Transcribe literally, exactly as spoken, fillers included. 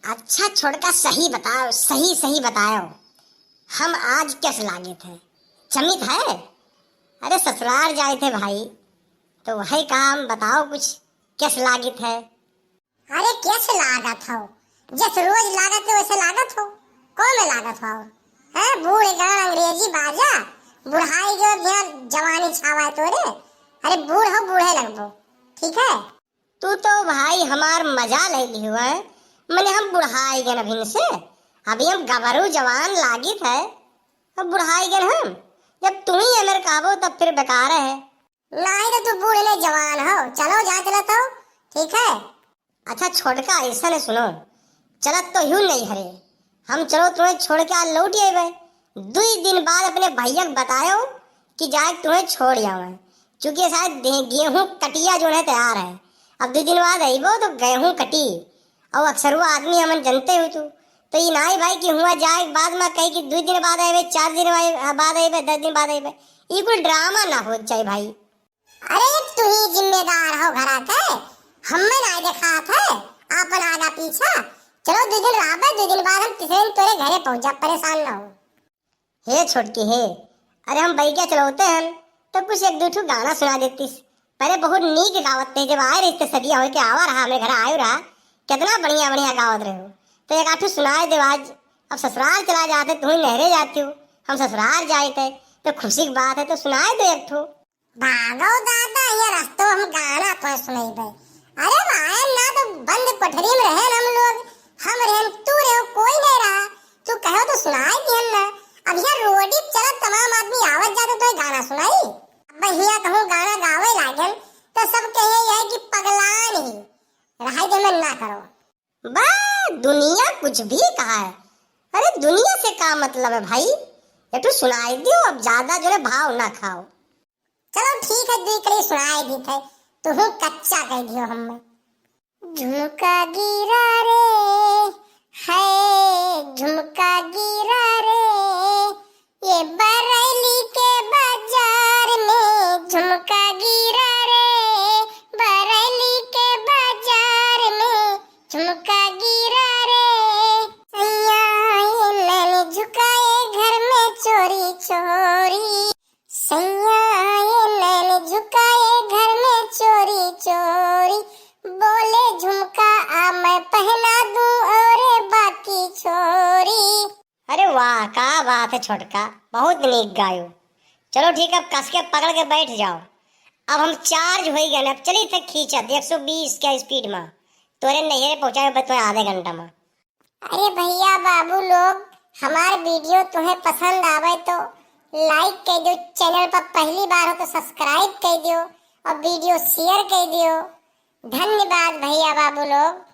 अच्छा छोटका, सही बताओ, सही सही बताओ, हम आज कस लागित है, चमित है? अरे ससुरार जाइत है भाई, तो वही काम बताओ कुछ, कस लागित है? अरे कस लागत हो, जस रोज लागत है वैसे लागत हो, कौन में लागत हो? हैं, बूढ़ गान अंग्रेजी बाजा, बुढ़ाई जो ध्यान जवानी छावा है तोरे। अरे बूढ़ हो, बूढ़े लगबो, ठीक है? तू तो भाई हमार मजा ले लियो है, मने हम बुढ़ाई गन अभिन से, अभी हम गबरू जवान लागित है, अब बुढ़ाई गन हम, जब तू ही अमर कहबो तब फिर बेकार है। नाही तो तू बूढ़ ने जवान हो, चलो जा चलत हो, ठीक है। अच्छा छोटका, ऐसा ने सुनो, चलत तो ह्यू नहीं हरे, हम चलो तुम्हें छोड़ के आ लौट अइबे। दुई दिन बाद अपने भैया के बतायो कि जाए तुम्हें छोड़ आवे, चूँकि शायद दे-, गेहूँ कटिया जो है तैयार है, अब दुई दिन बाद अइबो तो गेहूँ कटी, और अक्सर वो आदमी हमन जनते हो तू, तो ई नाई भाई कि हुआ जाए के बाद में कही कि दुई दिन बाद अइबे, चार दिन बाद अइबे, दस दिन बाद अइबे, ई कुल ड्रामा ना हो जाए भाई। अरे तू ही जिम्मेदार हो घरा के, हमें ना देखात है आपन आगा पीछा। चलो दुई दिन रहबे, दुई दिन बाद हम तीसरे दिन तोरे घरे पहुँच जा, परेशान ना हो। हे छोटकी हे, अरे हम बैकिया चलौते हन, तो कुछ एक दू ठो गाना सुना देतीस। पहले बहुत नीक गावत थे, जब आए रहे थे सदिया होके आवा रहा, हमरे घर आयो रहा, कितना बढ़िया बढ़िया गावत रहे हो। तो एक आठ ठो सुनाए दे आज। अब ससुराल चला जाते, तू ही नहरे जाती हो, हम ससुराल जाए थे, तो खुशी की बात है, तो सुनाए दो एक ठो। भागो दादा, ये रस्तो हम गाना तो सुनइबे। अरे वायन ना तो बंद कोठरी में रहे हम लोग, हम रहन तू रहो, कोई नहीं रहा। तू कहो तो सुनाई दिहन ना। अब ये रोडी पे चलत तमाम आदमी आवत जाते तो ये गाना सुनाई। अब हिया कहूँ गाना गावे लागन तो सब कहे ये कि पगलान ही रहाई दे में ना करो। बा, दुनिया कुछ भी कहा है। अरे दुनिया से का मतलब है भाई, ये तो सुनाई दियो, अब ज्यादा जो है भाव ना खाओ। चलो ठीक है, दुई कली सुनाई दी थे, तुहू कच्चा कह दियो हमें। झुमका गिरा रे, है झुमका गिरा रे, ये बरैली के बाजार में झुमका गिरा रे, बरैली के बाजार में झुमका गिरा रे। सैया ये नैन झुकाए घर में चोरी चोरी, सैया ये नैन झुकाए घर में चोरी चोरी, बोले झुमका आ मैं पहना दूं और बाकी छोरी। अरे वाह, का बात है छोटका, बहुत नीक गायो। चलो ठीक है, अब कस के पकड़ के बैठ जाओ। अब हम चार्ज होई गए, अब चली थे खींचत एक सौ बीस के स्पीड में, तोरे नैहरे पहुँचाए बस तुम्हें आधे घंटा में। अरे भैया बाबू लोग, हमार वीडियो तुम्हें पसंद आवे तो लाइक कर दो, चैनल पर पहली बार हो तो सब्सक्राइब कर दो और वीडियो शेयर कर दो। धन्यवाद भैया बाबू लोग।